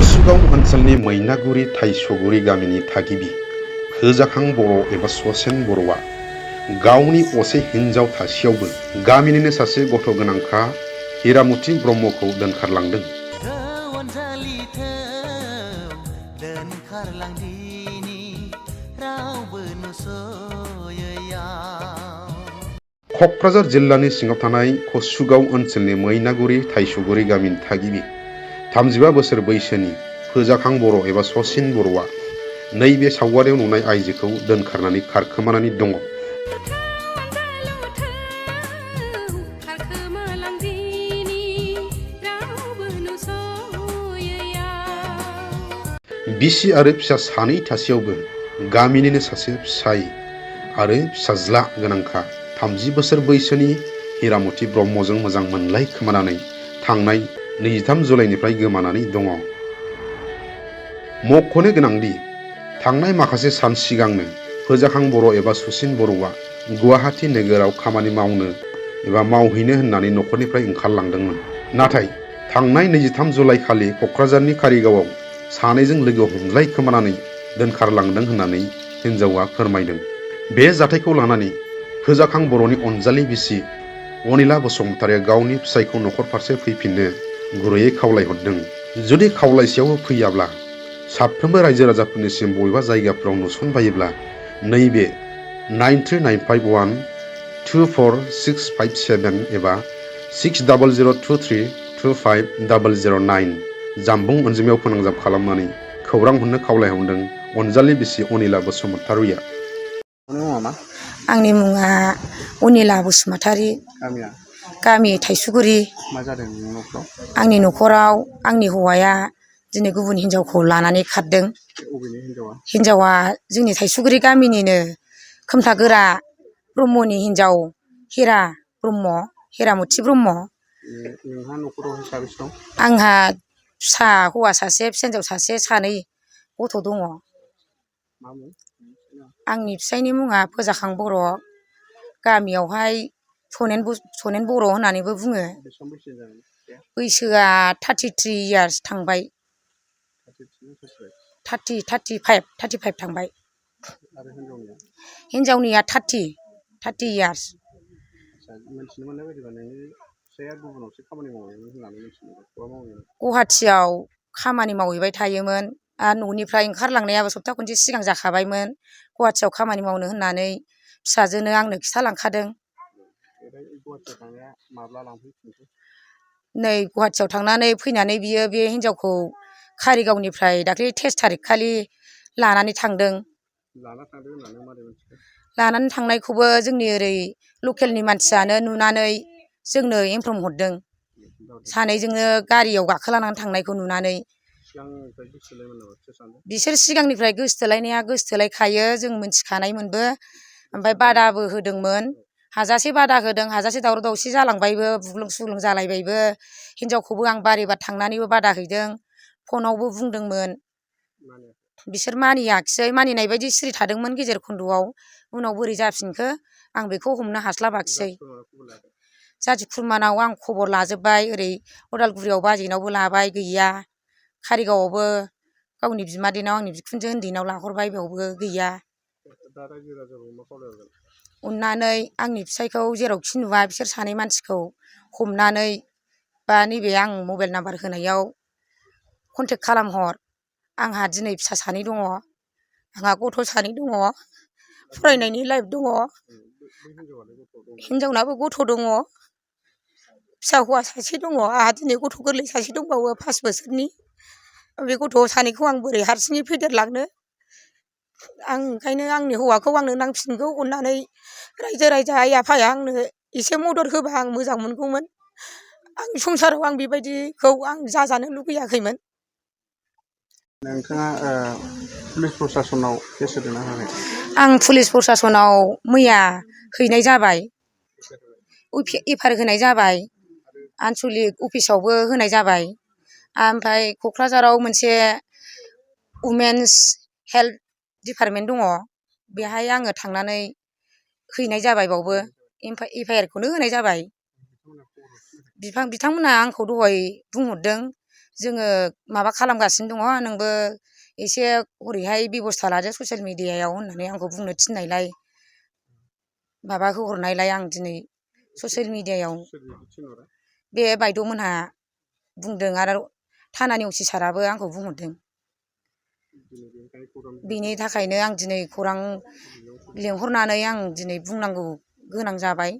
कसुगाव ओनसोलनि मैनागुरि थाइसगुरि गामिनि थागिबि फोजाखां बर' एबा ससेन बर'आ गावनि असे हिन्जाव थासेयावबो गामिनिनो सासे गथ' गोनांखा हिरामुथि ब्रह्मखौ दोनखारलांदों। क'क्राझार जिल्लानि सिङाव थानाय कसुगाव ओनसोलनि मैनागुरि थाइसगुरि गामिनि थागिबि 35 बोसोर बैसोनि फोजाखां बर' एबा ससेन बर'आ नैबे सावगारियाव नुनाय आइजोखौ दोनखारनानै खारखोमानानै दङ। बिसि आरो फिसा सानै थासेयावबो गामिनिनो सासे फिसाय आरो फिसाज्ला गोनांखा 30 बोसोर बैसोनि हिरामुथि ब्रह्मजों मोजां मोनलाय खोमानानै थांनाय 23 जुलाइनिफ्राय गोमानानै दङ। मख'नो गोनांदि थांनाय माखासे सान सिगांनो फोजाखां बर' एबा ससेन बर'आ गुवाहाटि नोगोराव खामानि मावनो एबा मावहैनो होननानै न'खरनिफ्राय ओंखारलांदोंमोन। नाथाय थांनाय 23 जुलाइ खालि क'क्राझारनि कारिगावआव सानैजों लोगो हमज्लाय खोमानानै दोनखारलांदों होननानै हिन्जावा फोरमायदों। बे जाथायखौ लानानै फोजाखां बर'नि अनजालि बिसि अनिला बसुमतारिया गावनि फिसायखौ न'खर फारसे फैफिननो गुरैयै खावलायहरदों। जुदि खावलायसेयावबो फैयाब्ला साफ्रोमबो रायजो राजाफोरनिसिम बबेबा जायगाफ्राव नुसनबायोब्ला नैबे 9395124657 एबा 6002325009 जामबुं अनजिमायाव फोनांजाब खालामनानै खौरां हरनो खावलायहरदों अनजालि बिसि अनिला बसुमतारिया। आंनि मुङा अनिला बसुमतारि। गामि थाइसुगुरि। मा जादों न'खराव? आंनि न'खराव आंनि हौवाया दिनै गुबुन हिनजावखौ लानानै खारदों। हिनजावा जोंनि थाइसुगुरि गामिनिनो खोमथागोरा ब्रह्मनि हिनजाव हिरा ब्रह्म, हिरामुथि ब्रह्म। नोंहा न'खराव साबेसे दं? आंहा फिसा हौवा सासे, फिसा हिनजाव सासे, सानै गथ' दङ। आंनि फिसायनि मुङा फोजाखां बर'। गामियावहाय सनेन बर' होननानैबो बुङो। बैसोआ 33 इयार्स थांबाय। 35 थांबाय। हिनजावनिया 30 इयार्स। गुवाहाटियाव खामानि मावहैबाय थायोमोन आरो न'निफ्राय ओंखारलांनायाबो सप्ता खनसे सिगां जाखाबायमोन। गुवाहाटियाव खामानि मावनो होननानै फिसाजोनो आंनो खिथालांखादों। नै गुवाहाटियाव थांनानै फैनानै बियो बे हिनजावखौ कारिगावनिफ्राय दाख्लै 23 थारिख खालि लानानै थांदों। लानानै थांनायखौबो जोंनि ओरै लकेलनि मानसियानो नुनानै जोंनो इनफर्म हरदों। सानैजोंनो गारियाव गाखोलानानै थांनायखौ नुनानै। बिसोर सिगांनिफ्राय गोसथोलायनाया गोसथोलायखायो, जों मिथिखानायमोनबो। ओमफ्राय बादाबो होदोंमोन। हाजासे बादा होदों, हाजासे दावराव दावसि जालांबायबो, बुग्लुं सुग्लुं जालायबायबो। हिनजावखौबो आं बारे बार थांनानैबो बादा हैदों, फनावबो बुंदोंमोन। बिसोर मानियाखिसै, मानिनाय बायदि सिरि थादोंमोन गेजेर खन्द'आव। उनाव बोरै जाफिनखो आं बेखौ हमनो हास्लाबाखिसै। जाथि खुरमानाव आं खबर लाजोब्बाय, ओरै उदालगुरियाव बाजैनावबो लाबाय, गैया। कारिगावआवबो गावनि बिमादैनाव, आंनि बिखुनजो उन्दैनाव लाहरबाय, बेयावबो गैया। अननानै आंनि फिसायखौ जेरावखि नुवा बिसोर सानै मानसिखौ हमनानै बा नैबे आं मबाइल नाम्बार होनायाव कन्टेक्ट खालामहर। आंहा दिनै फिसा सानै दङ, आंहा गथ' सानै दङ, फरायनायनि लाइफ दङ। हिनजावनाबो गथ' दङ, फिसा हौवा सासे दङ। आंहा दिनै गथ' गोरलै सासे दंबावो 5 बोसोरनि। बे गथ' सानैखौ आं बोरै हारसिङै फेदेरलांनो। आं ओंखायनो आंनि हौवाखौ आंनो नांफिनगौ। अननानै रायजो राजा आइ आफाया आंनो एसे मदद होबा आं मोजां मोनगौमोन। आंनि संसाराव आं बेबायदिखौ आं जाजानो लुगैयाखैमोन। नोंथाङा पुलिस प्रसासनाव केस होदोंना होआखै? आं पुलिस प्रसासनाव मैया हैनाय जाबाय, एफआइआर होनाय जाबाय। आनसलिक अफिसावबो होनाय जाबाय। ओमफ्राय क'क्राझाराव मोनसे उमेन्स हेल्थ डिपार्टमेन्ट दङ, बेहाय आङो थांनानै हैनाय जाबाय। बावबो एफआइआरखौनो होनाय जाबाय। बिथांमोनहा आंखौ दहाय बुंहरदों जोङो माबा खालामगासिनो दङ नोंबो एसे हरैहाय बेब'स्था लादो ससियेल मिडियायाव होननानै आंखौ बुंनो थिननायलाय माबा होहरनायलाय आं दिनै ससियेल मिडियायाव बे बायद'मोनहा बुंदों आरो थानानि अफिसाराबो आंखौ बुंहरदों। बिनि थाखायनो आं दिनै खौरां लेंहरनानै आं दिनै बुंनांगौ गोनां जाबाय।